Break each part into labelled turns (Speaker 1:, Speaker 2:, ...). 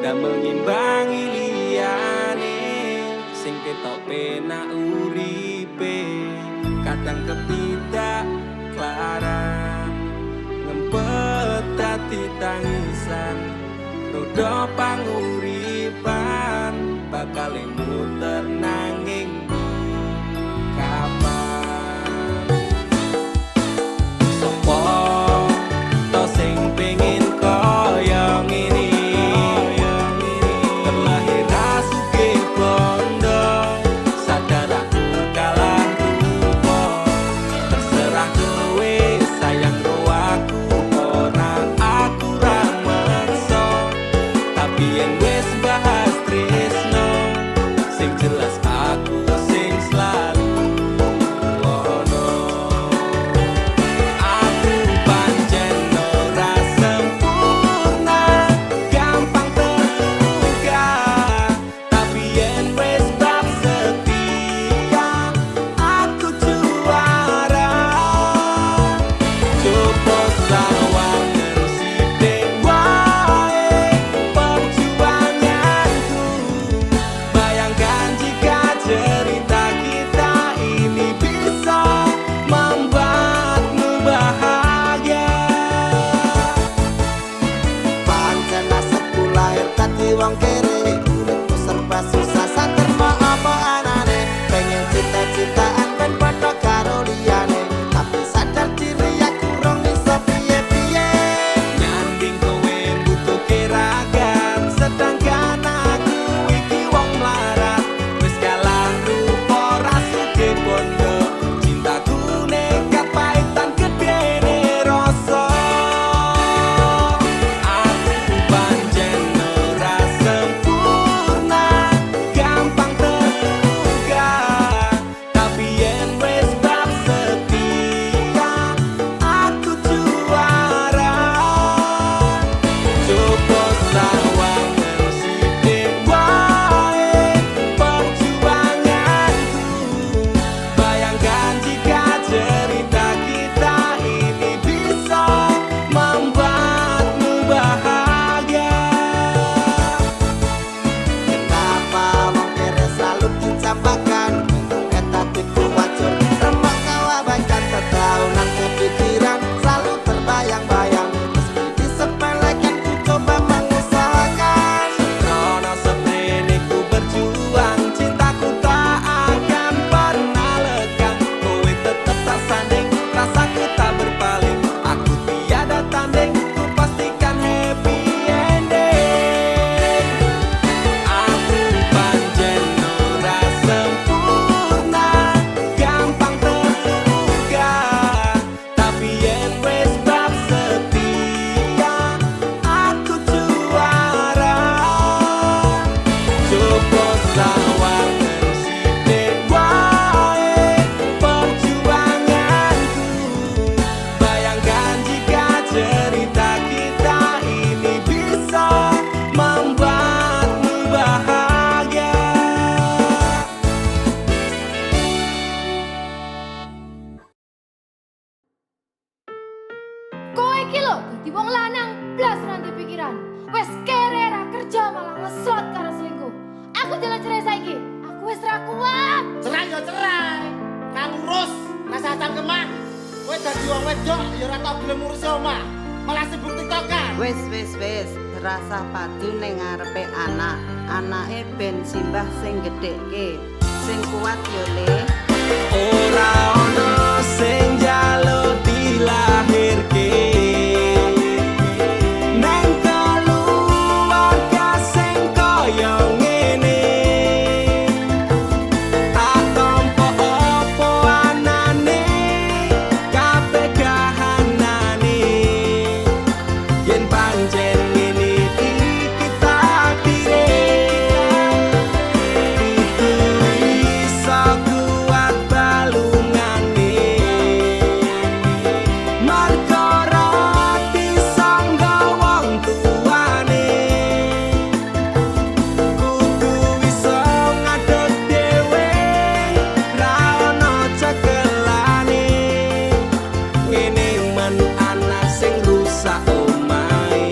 Speaker 1: Damel ngimbangi liyane sing ketok penak uripe. Kadang kepidak klaran, ngempet dadi tangisan. Roda panguripan bakal muter, nanging kapan? Sopo to sing pengin kaya ngene, terlahir ra sugih bondo, sadar aku kalah rupa. Terserah kowe sayang ro aku ora, aku ra meksa. Tapi yen wis bahas tresno, sing jelas aku sing selalu ono. Aku pancen ora sempurna, gampang terluka. Tapi yen wis bab setia, aku juara. Coba sawangen sithik wae perjuanganku. Bayangkan jika cerita kita ini bisa membuatmu bahagia.
Speaker 2: Pancen nasibku lahir dadi wong kere. Uripku serba susah, saterma apa anane. Pengen cita-citaan ben padha karo liyane, tapi sadar diri aku rong iso piye-piye.
Speaker 1: Nyanding kowe mbutuhke ragat, sedangkan aku iki wong mlarat. Wis kalah rupa, ra sugih bondo, cintaku nekat paitan gedene rasa. Aku pancen ora sempurna, gampang terluka. Tapi yen wis bab setia, aku juara. Coba sawangen sithik wae perjuanganku. Bayangkan jika cerita kita ini bisa membuatmu bahagia.
Speaker 2: Kenapa wong kere selalu dicampakan? Etatiku wajur remok kawabaikan. Tetahunan kepikiran, selalu terbayang-bayang. Meski disepelekan, ku coba mengusahakan.
Speaker 1: Krono seprene ku berjuang, cintaku tak akan pernah lekang. Kowe tetep tak sanding, rasaku tak berpaling. Aku tiada tanding, ku pastikan happy ending. Aku pancen ora sempurna, gampang terluka. Tapi yen wis bab setia, aku juara. Coba sawangen sithik wae perjuanganku. Bayangkan jika cerita kita ini bisa membuatmu bahagia.
Speaker 3: Kowe iki lho dadi wong lanang blas ra nduwe pikiran. Wes kere ra kerja malah ngeslot karo selingkuh. Aku njaluk cerai saiki. Aku wis ra kuat.
Speaker 4: Cerai ya cerai. Ra ngurus, rasah cangkeman. Kowe dadi wong wedok ya ora tau gelem ngurusi omah. Malah sibuk tiktokan.
Speaker 5: Wis, wis, wis, rasah padu ning ngarepe anak. Anake ben simbah sing gedhekke. Sing kuat yo, Le.
Speaker 1: Ora ono sing njaluk dilahirke neng keluarga sing kaya ngene. Tak tampa apa anane, kabeh kahanane. Yen pancen ngene iki takdire, kudu iso kuat balungane. Mergo rati sangga wong tuane, kudu iso ngadeg dhewe, ra ono cekelane. Ngene men anak sing rusak omahe.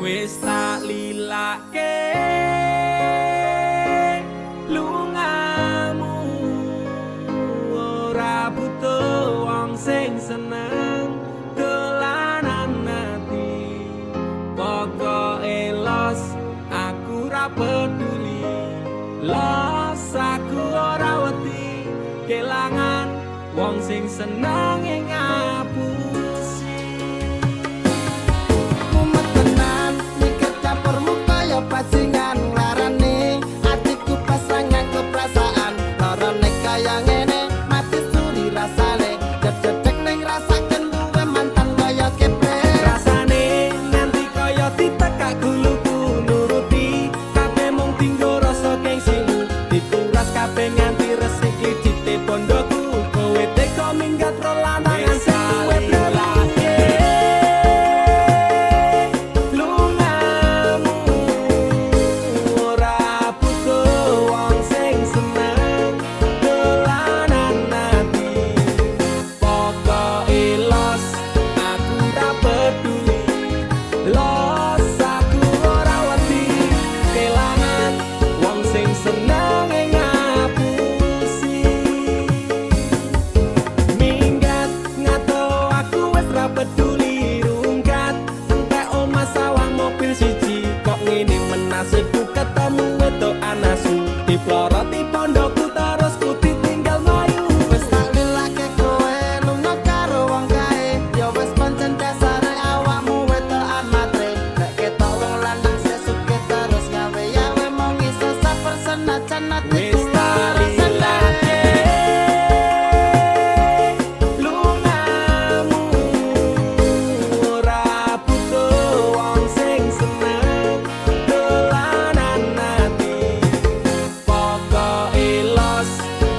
Speaker 1: Wis tak lilake lungamu, ora butuh wong sing seneng dolanan ati. Pokoke los, aku ra peduli. Los, aku ora wedi kelangan wong sing seneng ing ngapusi.
Speaker 2: Mumet tenan mikir campurmu kaya bajingan, nglarani atiku pasrah nganggo perasaan. Lorone kaya ngene, mati suri rasane. Dedek ning rasaken duwe mantan kaya kepe.
Speaker 1: Rasane nganti kaya ditekak guluku, nuruti kabeh mung dinggo rasa gengsimu. Dikuras kabeh nganti resik licite bondoku. Kowe teko minggat ro lanangan sing duwe brelake lungamu, ora butuh wong sing seneng dolanan ati. Pokoke los, aku ra peduli. Los, aku ora wedi kelangan wong sing seneng ing ngapusi. Minggat ngato, aku wis ra peduli. Rungkat entek omah, sawah, mobil siji. Kok ngene menasibku, ketemu wedok anasu. Diploroti pondoku terus ku ditinggal mlayu.
Speaker 2: Wis tak lilake kowe lunga karo wong kae. Ya wis pancen dasare awakmu wedokan matre. Nek ketok wong lanang sesuke terus gawe yawe, mung iso saper senajan atiku
Speaker 1: Wis tak
Speaker 2: lara
Speaker 1: lilake lungamu, ora butuh wong sing seneng dolanan ati. Pokoke los,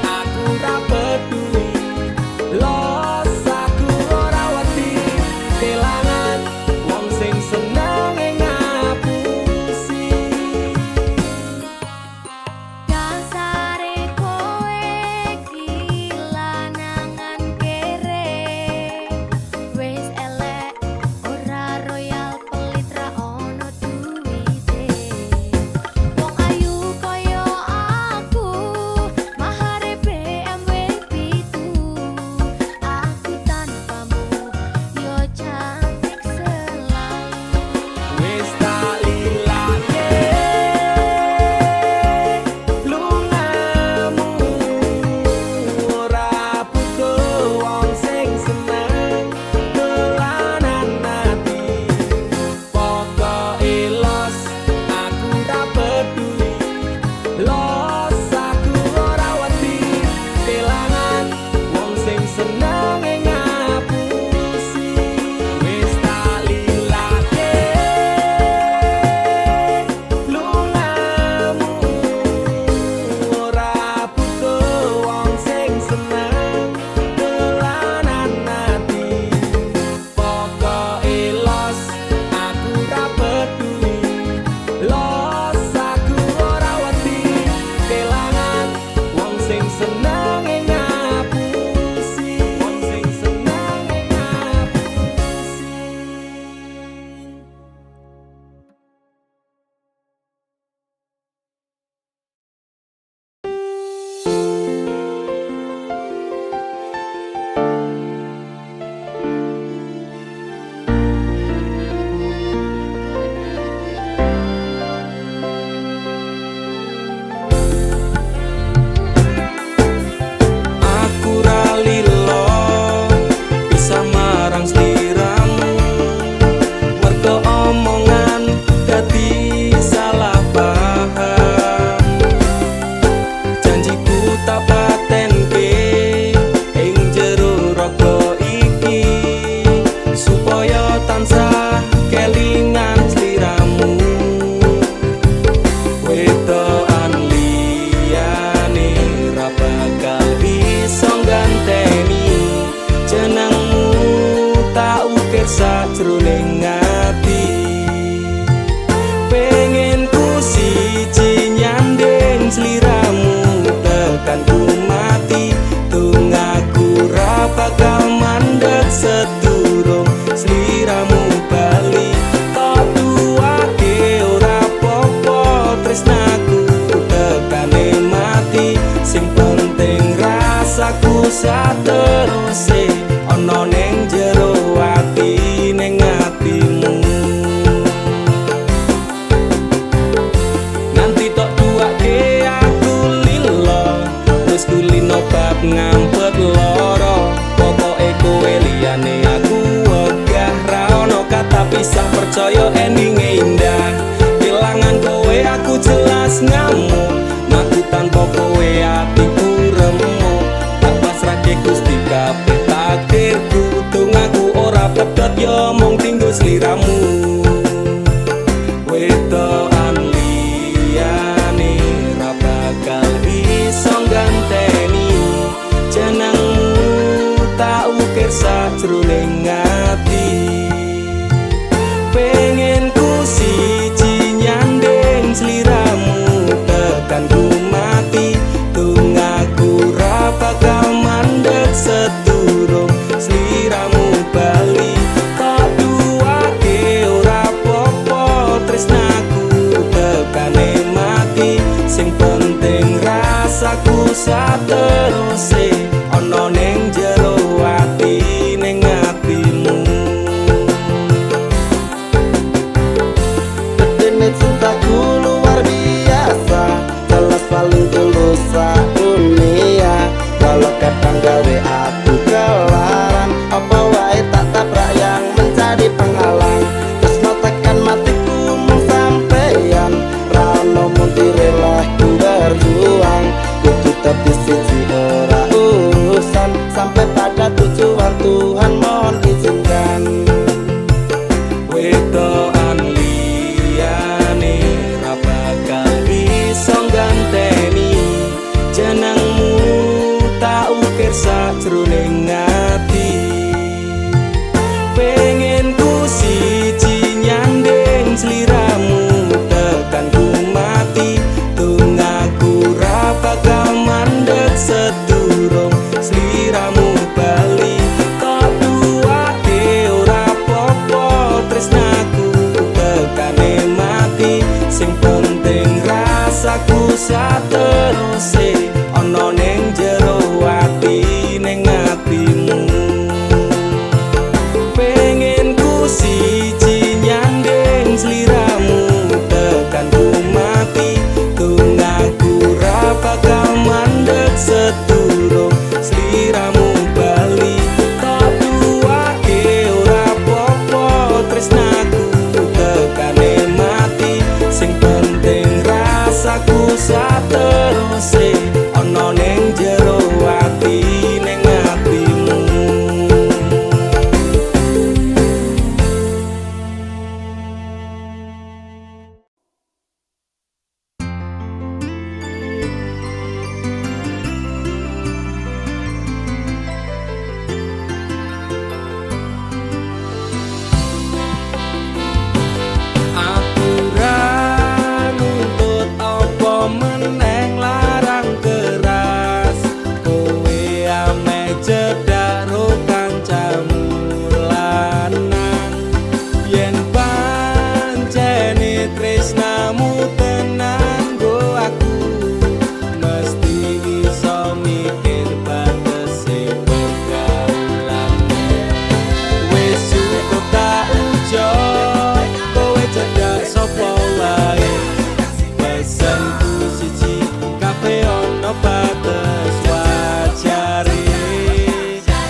Speaker 1: aku ra peduli. Los, aku ora wedi kelangan wong sing seneng ing ngapusi.
Speaker 3: Dasare kowe ki lanangan kere. Wis elek, ora royal, pelit, ra ono duwite. Wong ayu kaya aku mahare BMW 7. Aku tanpamu yo cantik selalu.
Speaker 1: Wis tak lilake lungamu, ora butuh wong sing seneng dolanan ati. Pokoke los, aku ra peduli. Los, aku ora wedi kelangan wong sing seneng ing ngapusi. Wis tak lilake lungamu, ora butuh wong sing seneng dolanan ati. Pokoke los, aku ra peduli. Los, aku ora wedi kelangan wong sing seneng ing ngapusi. Wong sing seneng ing ngapusi. Aku ra lilo bisa marang sliramu, mergo omongan dadi salah paham. Janjiku tak patenke ing jero raga iki, supaya tansah kelingan sliramu. Wedokan liyane ra bakal iso ngganteni jenengmu, tak ukir sajroning ati. Pengen ku siji nyanding sliramu tekan ku mati. Tungaku ra bakal mandek sedurung sliramu bali. Tak tuwa sateruse ana ning jero ati ning atimu. Nganti tok duwake aku lilo, wis kulino bab ngampet loro. Pokoke kowe liyane aku wegah, ra ono kata pisah, percaya endinge indah. Kelangan kowe aku jelas ngamuk, mlaku tanpa kowe atiku remuk. Tak pasrahke Gusti kabeh takdirku, dongaku ora pedhot ya mung tinggo sliramu. Wedokan liyane ra bakal iso ngganteni jenengmu, tak ukir sajroning ati. Pengen ku siji nyanding sliramu tekan ku mati, dongaku ra bakal mandek sedurung sliramu bali. Tak duwake ora apa-apa tresnaku tekane mati, sing penting rasaku sateruse ana ning jero ati ning atimu.
Speaker 2: Gedene cintaku luar biasa, jelas paling tulus dunia. Walau kadang gawe aku kelaran, apa wae tak tabrak yang menjadi penghalang. Tresno tekan matiku mung sampeyan, ra ono muntire lah ku berjuang. Kudu dadi siji ora urusan, sampai pada tujuan Tuhan mohon izinkan.
Speaker 1: Wedokan liyane ra bakal iso ngganteni jenengmu, tak ukir sajroning ati. Pengen ku siji nyanding sliramu tekan ku mati, dongaku ra bakal mandek sedurung sliramu bali. Tak duwake ora apa-apa tresnaku tekane mati, sing penting rasaku sateruse ana ning jero ati ning atimu. Pengen ku siji nyanding sliramu tekan ku mati, dongaku ra bakal mandek sedurung sliramu bali. Tak duwake ora apa-apa tresnaku tekane mati, sing penting rasaku sateruse ana ning jero ati ning atimu. Aku ra nuntut apa meneh larang keras, kowe ameh cedhak ro kancamu lanang. Yen pancene tresnamu tenan nggo aku, mesti iso mikir batese pergaulan. Wis cukup tak ujo, kowe cedhak sapa wae. Pesenku siji, kabeh ana bates wajare.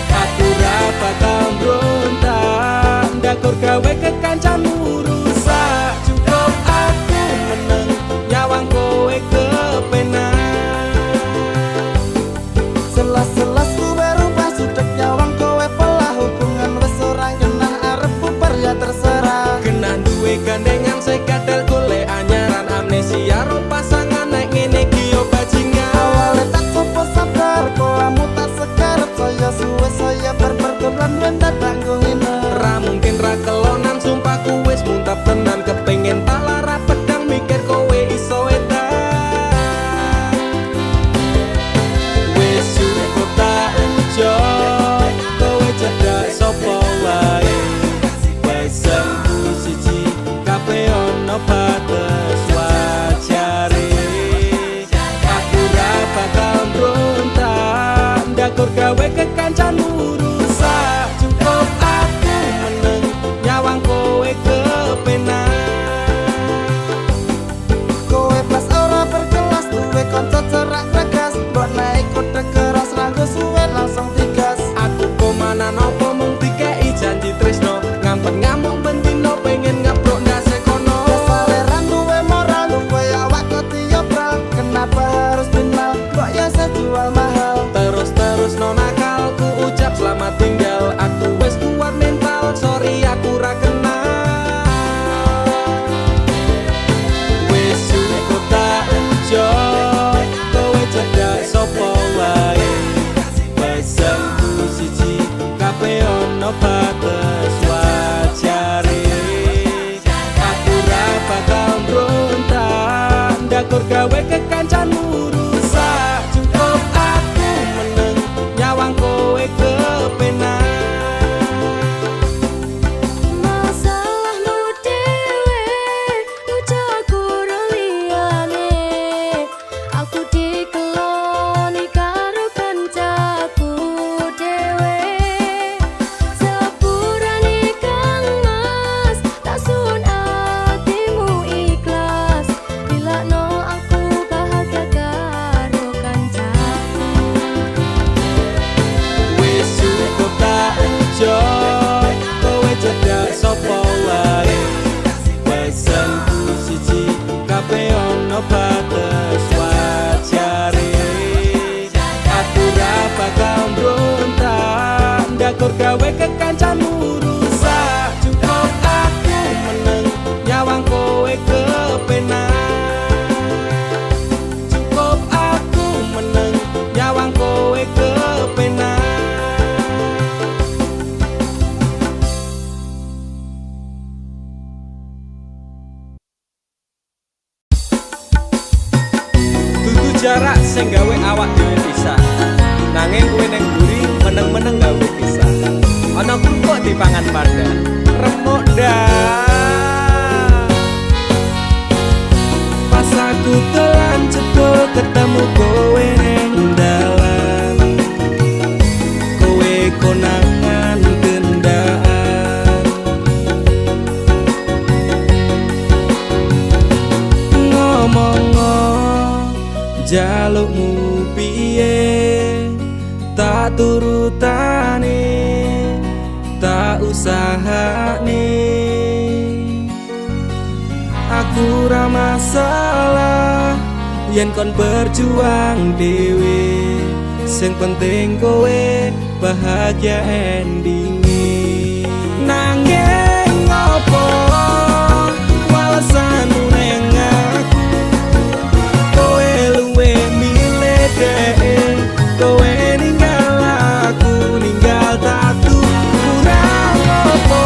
Speaker 1: Aku ra bakal mbrontak, ndakur gawe kekancanmu rusak. Cukup aku meneng, nyawang kowe kepenak.
Speaker 2: Selas-selas ku berubah sudek nyawang kowe pola hubungan wis ora genah arep bubar ya terserah.
Speaker 1: Kena duwe gandengan sekatel golek anyaran amnesia ro pasangan nek ngene iki yo bajingan.
Speaker 2: Awale tak coba sabar koamu tak sekarep, saya suwe saya barbar goblan mendadak ngene.
Speaker 1: Ra mungkin ra kelonan sumpahku wis muntap tenan, kepengin tak lara pedang mikir kowe iso edan. Wis cukup tak ujo, kowe cedhak sapa wae. Pesenku siji, kabeh ana bates wajare. Aku ra bakal mbrontak, ndakur gawe gawe kekancanmu rusak. Cukup aku meneng nyawang kowe kepenak.
Speaker 3: Masalahmu dhewe ucapku liyane. Aku dikeloni karo kancaku dhewe. Sepurane Kang Mas, tak suwun atimu ikhlas. Dilakno aku bahagia karo kancaku.
Speaker 1: Wis cukup tak ujo, kowe cedak sapa wae. Pesenku siji, kabeh ana bates wajare. Aku ra bakal mbrontak, ndakor gawe kekancanmu rusak. Cukup aku meneng nyawang kowe kepenak. Cukup aku meneng nyawang kowe kepenak. Dudu jarak sing gawe awak dhewe pisah. Nanging kowe ning mburi meneng-meneng gawe pisah. Ana kerupuk dipangan panda. Remuk dah. Pas aku dolan jebul ketemu kowe ning dalan. Kowe konangan kendaan. Ngomong jalukmu piye, tak turutane, tak usahane. Aku ra masalah yen kon berjuang dhewe, sing penting kowe bahagia endinge. Nanging opo walesanmu neng aku? Kowe luwe milih dhek, kowe ninggal aku, ninggal tatu. Kurang opo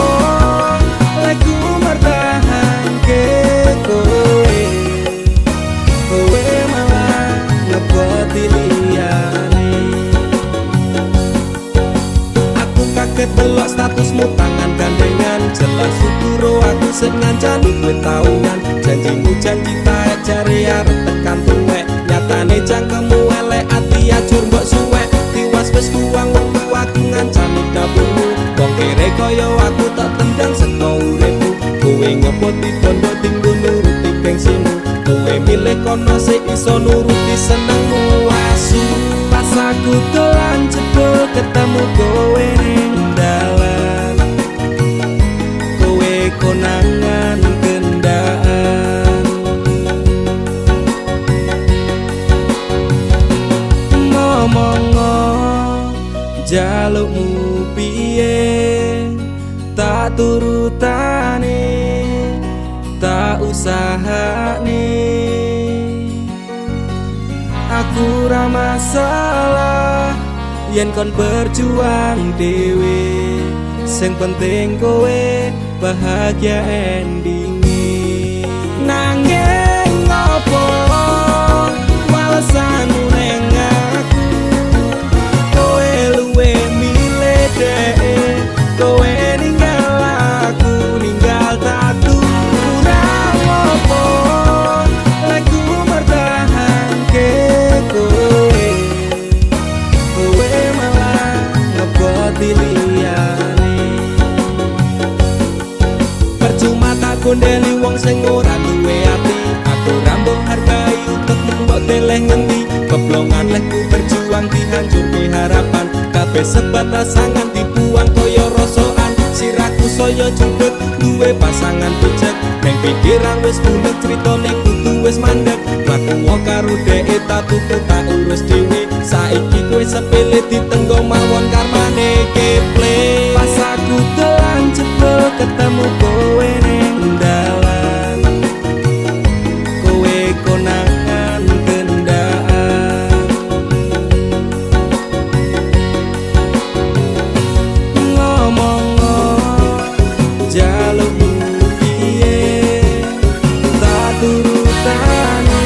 Speaker 1: lekku mertahanke kowe, kowe malah ngeboti liyane. Aku kaget delok statusmu tangan gandengan, jelas suturo aku sing ngancani kowe taunan. Janjimu janji taek jare arep tekan tuwek, nyatane cangkemmu elek ati ajur mbok suwek. Tiwas wis buang wektu aku ngancani dapurmu, wong kere kaya aku tak tendang saka uripmu. Kowe ngeboti bondo tinggo nuruti gengsimu, kowe milih kono sing iso nuruti senengmu. Asu pas aku dolan jebul ketemu kowe ning dalan. Kowe konangan kendaan. Ngomong jalukmu piye, tak turutane, tak usahane. Aku ra masalah yen kon berjuang dhewe, sing penting kowe bahagia endinge. Nanging opo walesanmu neng aku? Kowe luwe milih dhek, kowe ninggal aku, ninggal tatu. Kurang opo lekku mertahanke kowe, kowe malah ngeboti liyane. Percuma tak gondeli wong sing ora duwe ati, aku ra mbok hargai utekmu mbok deleh ngendi. Keblongan lehku berjuang dihancurke harapan, kabeh sebatas angan dibuang kaya rosokan. Sirahku saya judeg duwe pasangan picek, neng pikiran wis bunek critane kudu wis mandek. Mlaku karo dheke tatuku tak urus dhewe, saiki kowe sepele ditenggo mawon karmane keple. Pas aku dolan jebul ketemu kowe ning dalan. Kowe konangan kendaan. Ngomong jalukmu piye, tak turutane,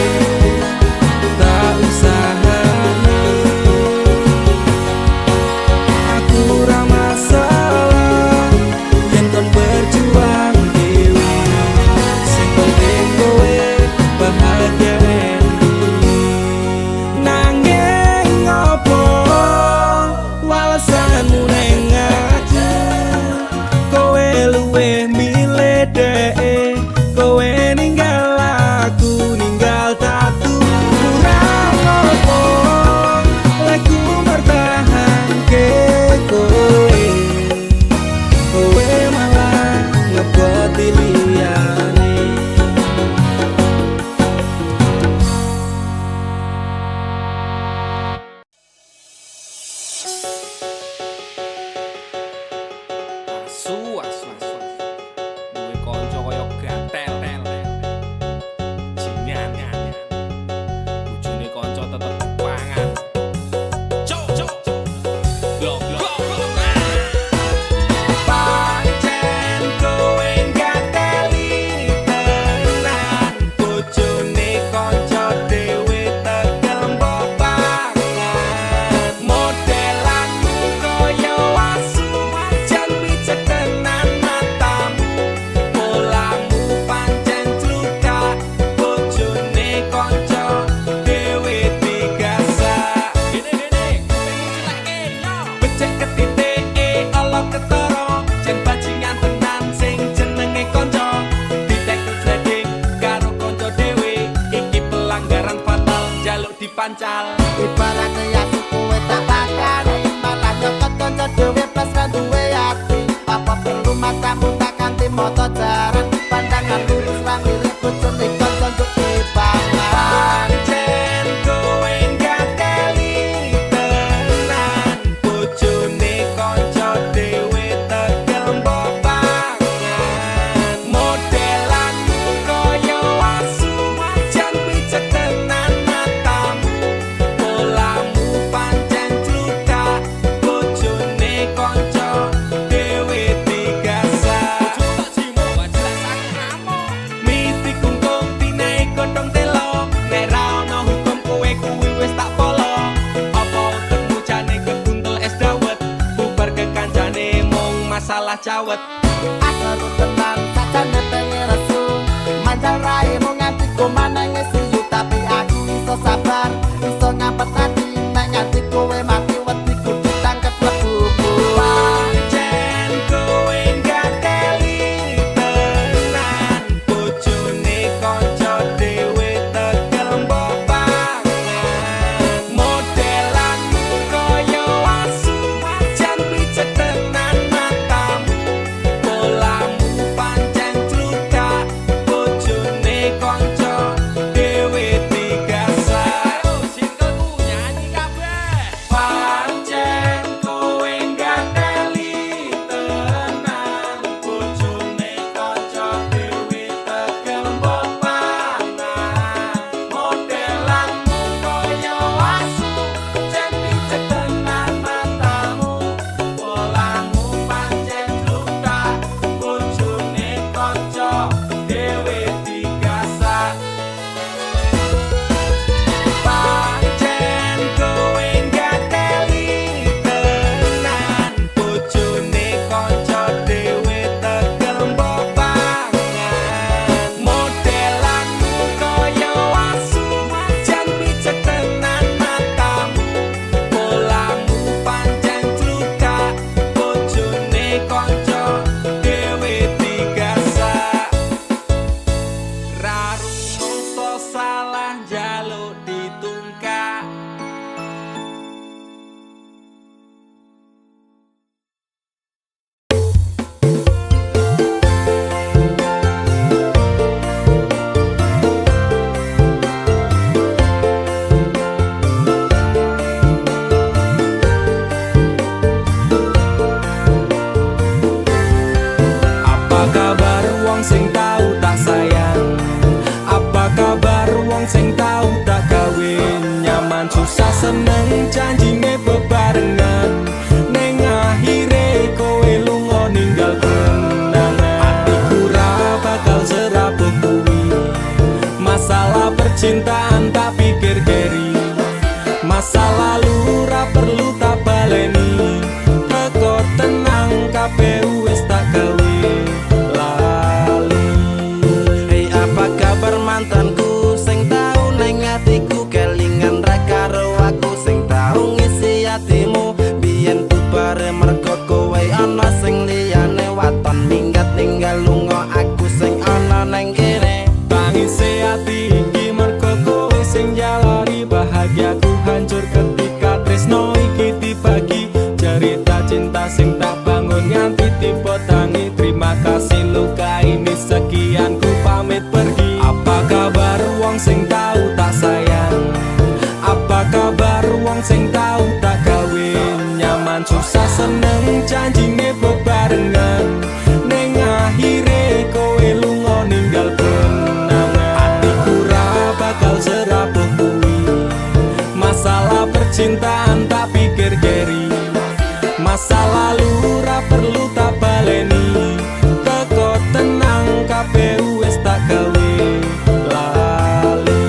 Speaker 1: dheke, kowe ninggal aku ninggal tatu. Kurang opo lekku mertahanke kowe, kowe malah ngeboti liyane.
Speaker 6: Asu, asu, asu. Duwe kanca kaya gatel. Jingan. Bojone kanca tetep pangan. Cuk, cuk. Blok, blok, blok.
Speaker 1: Pancen kowe gateli tenan, bojone kanca dhewe tegel mbok pangan. Modelanmu kaya asu, jan picek tenan matamu. Polamu pancen cluthak, bojone kanca dhewe digasak.
Speaker 6: Gene, gene, kupingmu cilekke, yo.
Speaker 1: Becek ketitike ala ketara, jen bajingan tenan sing jenenge kanca. Ditekel sliding karo kanca dhewe, iki pelanggaran fatal njaluk dipancal.
Speaker 2: Ibarate asu kowe tak pakani, malah nyokot kanca dhewe plus ra duwe ati. Apa perlu matamu tak kanthi mata jaran, pandangan lurus ra mirip bojone kanca njuk dipangan.
Speaker 1: Pancen kowe gateli tenan, bojone kanca dhewe tegel mbok pangan. Modelanmu kaya asu, jan picek tenan matamu. Polamu pancen cluthak, bojone kanca dhewe digasak.
Speaker 6: Bojomu tak jimuk, gak jelas aku ngamuk.
Speaker 1: Miti kungkung tinae godhong telo, nek ra ono hukum kowe kuwi wis tak polo. Apa utekmu jane kebuntel es dawet, bubar kekancane mung masalah cawet.
Speaker 2: Asaru tenan sajane pengen resu, mancal raimu nganti komanange siyu. Tapi aku iso sabar, iso ngampet ati, nek nganti kowe mati wediku ditangkep mlebu
Speaker 1: Pancen kowe gateli tenan, bojone kanca dhewe tegel mbok pangan. Modelanmu kaya asu, jan picek tenan matamu. Polamu pancen cluthak, bojone kanca dhewe digasak.
Speaker 6: Ayo, singkelku nyanyi kabeh.
Speaker 1: Pancen kowe gateli tenan, bojone kanca dhewe tegel mbok pangan. Modelanmu kaya asu, jan picek tenan matamu. Polamu pancen cluthak, bojone kanca dhewe digasak. Pancen kowe gateli tenan, bojone kanca dhewe tegel mbok pangan. Modelanmu kaya asu, jan picek tenan matamu. Polamu pancen cluthak, bojone kanca dhewe digasak. Ra rumangsa salah njaluk ditungkak. Apa kabar wong sing tau tak sayang? Apa kabar wong sing tau tak kawin? Nyaman susah seneng janjine bebarengan, neng akhire kowe lunga ninggal kenangan. Atiku ra bakal serabuh kuwi, masalah percintaan tak pikir keri. Masa lalu ra perlu tak baleni, teko tenang kabeh wis tak gawe lali.
Speaker 7: Hei, apa kabar mantanku sing tau neng atiku kelingan ra karo aku, sing tau ngisi atimu biyen bubare mergo kowe ana sing liyane. Waton minggat ninggal lunga aku.
Speaker 1: Mengatasi luka ini. Sekian ku pamit pergi. Apa kabar wong sing tau tak sayang? Apa kabar wong sing tau tak gawe nyaman? Susah seneng janjine bebarengan, ning akhire kowe lunga ninggal kenangan. Atiku ra bakal serapuh kuwi. Masalah percintaan tak pikir keri. Masa lalu ra perlu tak baleni. Teko tenang, kabeh wis tak gawe lali.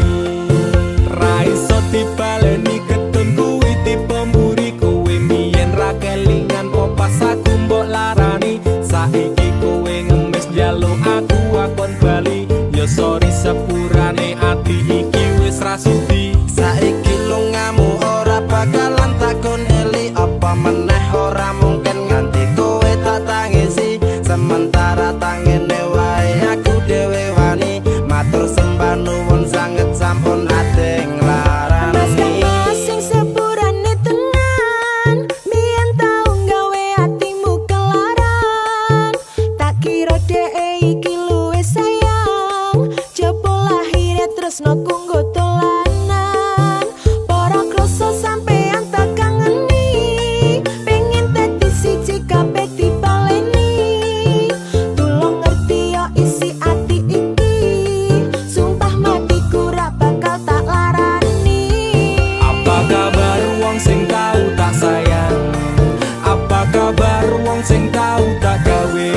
Speaker 1: Ra iso dibaleni, getun kuwi tipe mburi. Kowe mbiyen ra kelingan po pas aku mbok larani. Saiki kowe ngemis njaluk aku akon bali. Yo sorry, sepurane, ati iki wis ra sudi.
Speaker 7: Saiki lungamu ora bakalan takon eli. Apa meneh ora mungkin nganti kowe tak tangisi. Sementara tangene wae aku dhewe wani. Matur sembah nuwun sanget sampun ate nglarani.
Speaker 8: Mas Kang Mas sing sepurane tenan. Biyen tau gawe atimu kelaran. Tak kira dhek iki luwih sayang. Jebul akhire tresnoku nggo dolanan. Ora kroso sampean tak kangeni. Pengen dadi siji kabeh dibaleni. Tulung ngerti yo isi ati iki. Sumpah matiku ra bakal tak larani.
Speaker 1: Apa kabar wong sing tau tak sayang? Apa kabar wong sing tau tak gawe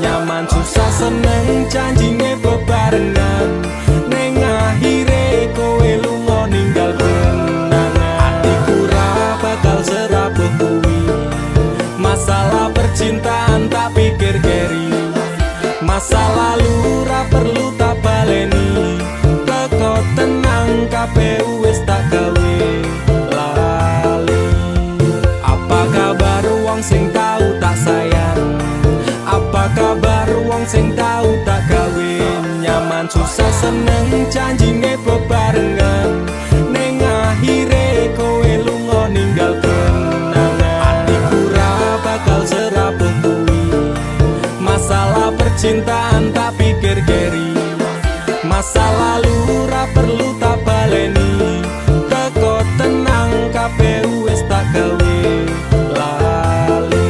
Speaker 1: nyaman? Susah seneng janjine bebarengan, ning akhire kowe lunga ninggal kenangan. Atiku ra bakal serapuh kuwi. Masalah percintaan tak pikir keri. Masa lalu ra perlu tak baleni. Teko tenang, kabeh wis tak gawe lali. Apa kabar wong sing tau tak sayang? Apa kabar wong sing tau tak gawe nyaman? Susah seneng janjine bebarengan, ning akhire kowe lunga ninggal kenangan. Atiku ra bakal serapuh kuwi. Masalah percintaan tak pikir keri. Masa lalu ra perlu tak baleni. Teko tenang, kabeh wis tak gawe lali.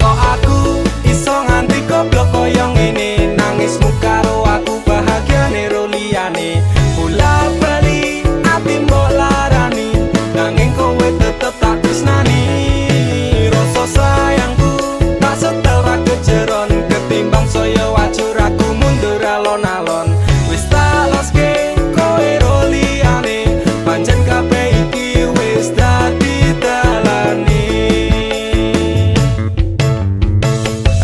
Speaker 1: Kok aku iso nganti goblok koyo ngene? Nangismu karo aku bahagiane ro liyane. Bola bali ati mbok larani, nanging kowe tetep tak tresnani. Rasa sayangku tak setel ra kejeron. Ketimbang saya wajur aku mundur alon-alon. Wis tak loske kowe ro liyane. Pancen kabeh iki wis dadi dalane.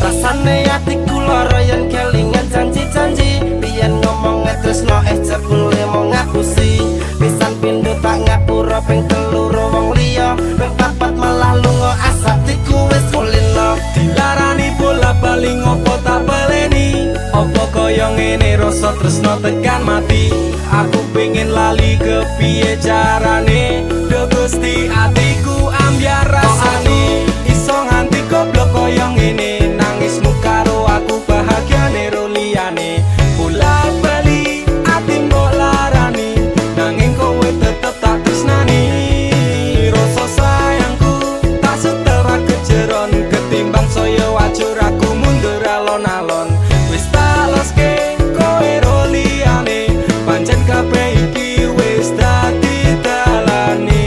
Speaker 7: Rasane atiku lara yen kelingan janji-janji. Biyen ngomong tresno, eh jebule mung ngapusi. Pisan pindho tak ngapura, ping telu ro wong liya, ping papat malah lunga, asatiku wis kulino.
Speaker 1: Dilarani bola bali ngopo tak baleni? Opo kaya ngene rasa tresno tekan mati? Aku pengen lali, kepiye carane? Duh Gusti, atiku ambyar rasane. Iso nganti goblok kaya ngene? Nangismu karo aku bahagiane ro liyane. Bola bali ati mbok larani, nanging kowe tetep tak tresnani. Rasa sayangku tak setel ra kejeron. Ketimbang saya wajur aku mundur alon-alon. Wis tak loske kowe ro liyane. Pancen kabeh iki wis dadi dalane.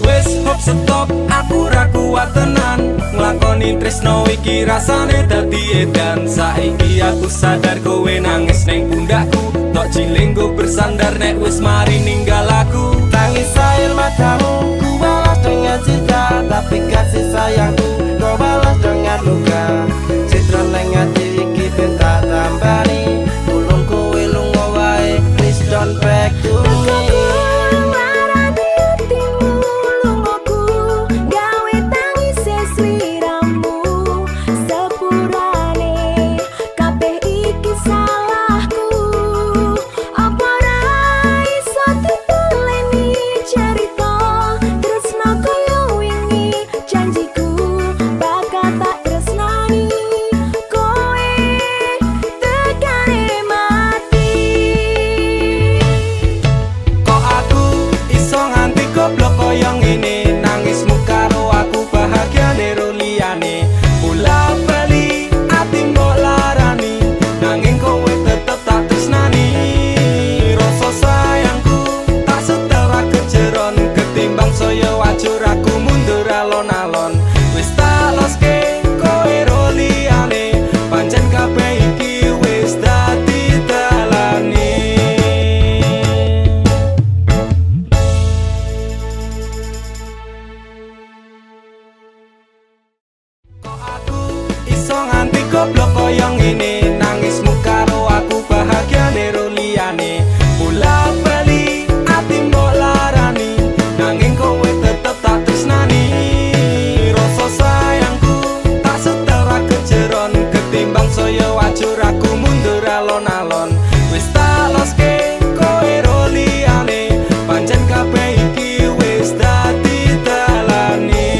Speaker 1: Wis hop stop, aku ra kuat tenan nglakoni tresno iki, rasane dadi edan. Saiki aku sadar kowe nangis ning pundakku. Tok cilenggo bersandar nek wis mari ninggal aku.
Speaker 7: Tangis air matamu ku balas dengan cinta, tapi kasih sayangku kau balas dengan luka. Citra neng
Speaker 1: kaya ngene. Nangismu karo aku bahagiane ro liyane. Bola bali ati mbok larani, nanging kowe tetep tak tresnani. Rasa sayangku tak setara kejeron, ketimbang saya wajur aku mundur alon-alon. Wis tak loske kowe ro liyane, pancen kabeh iki wis dadi dalane.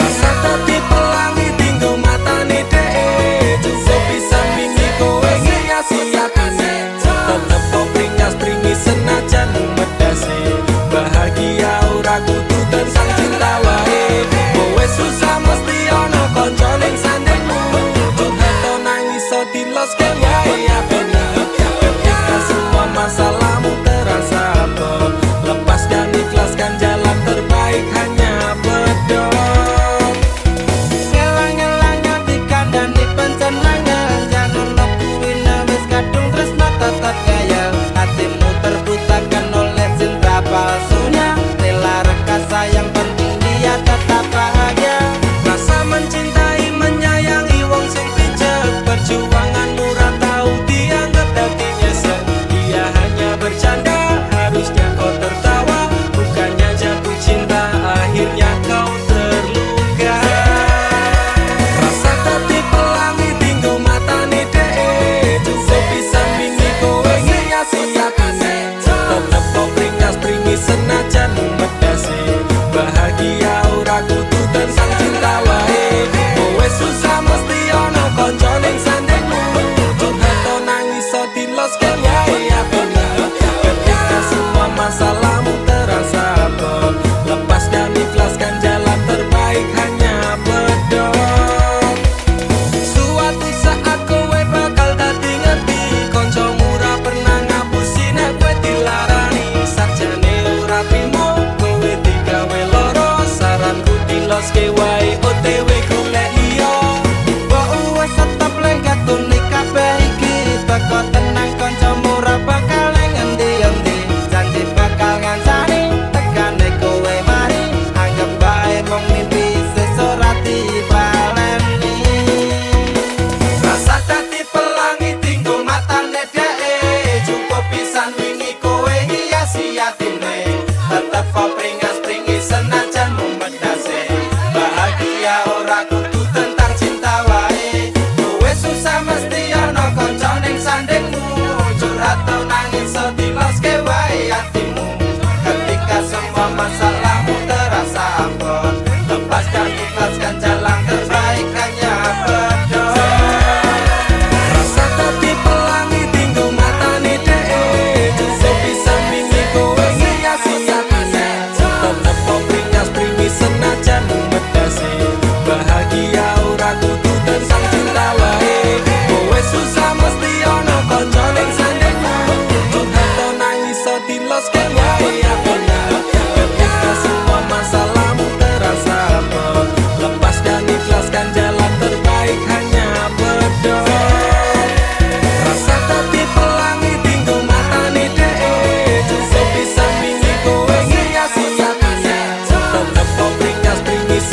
Speaker 1: Rasa dadi pelangi tinggo matane dhek, cukup pisan wingi kowe ngiasi atine. Tetep kok pringas-pringis senajan medhase. Bahagia ora kudu tentang cinta wae. Kowe susah mesti ana kanca ning sandingmu. Curhat nangis iso diloske wae atine. Ketika semua masalahmu terasa abot, lepas dan ikhlaskan jalan terbaik hanya pedot.
Speaker 7: Ngelang-ngelang ati kandhane pancen angel, jangan kuwi wis kadung tresno tetep ngeyel. Hatimu terbutakan oleh cinta palsunya, rela rekasa yang penting dia tetap bahagia.
Speaker 1: Rasa mencintai menyayangi wong sing picek, perjuanganmu ra tau dianggap dadi nyesek. Dia hanya bercanda, harusnya kau tertawa, bukannya jatuh cinta akhirnya kau terluka. Rasa dadi pelangi tinggo matane dhek, cukup pisan wingi kowe ngiasi atine. Tetep kok pringas-pringis senajan medhase. Bahagia ora kudu tentang cinta wae. Kowe susah mesti ana kanca ning sandingmu. Curhat nangis iso diloske wae atine. Ketika semua masalahmu terasa abot, lepas dan ikhlaskan jalan terbaik hanya pedot. Suatu saat kowe bakal dadi ngerti, kancamu ra pernah ngapusi nek kowe dilarani. Sakjane ora trimo kowe digawe lara, saranku diloske wae OTW golek liya.
Speaker 7: Mbok wis tetep lengket tuni kabeh iki, teko tenang kancamu ora bakal ngendi-endi. Janji bakal ngancani tekane kowe mari, anggap bae mung mimpi sesuk ra dibaleni.
Speaker 1: Rasa dadi pelangi tinggo matane dhek, cukup pisan wingi kowe ngiasi atine. Tetep kok pringas-pringis senajan mung medhase. Bahagia ora kudu tentang cinta wae. Kowe susah mesti ana kanca ning sandingmu. Curhat nangis iso diloske wae atimu. Ketika semua masalahmu terasa abot, lepas dan ikhlaskan jalan terbaik hanya pedot. Rasa dadi pelangi tinggo matane dhek, cukup pisan wingi kowe ngiasi atine. Tetep kok pringas-pringis senajan medhase. Bahagia ora kudu tentang cinta wae. Kowe susah mesti ana kanca ning sandingmu. Curhat nangis iso diloske wae atine. Ketika semua masalahmu terasa abot, lepas dan ikhlaskan jalan terbaik hanya pedot. Rasa dadi pelangi tinggo matane dhek, cukup pisan wingi kowe ngiasi atine. Tetep kok pringas-pringis.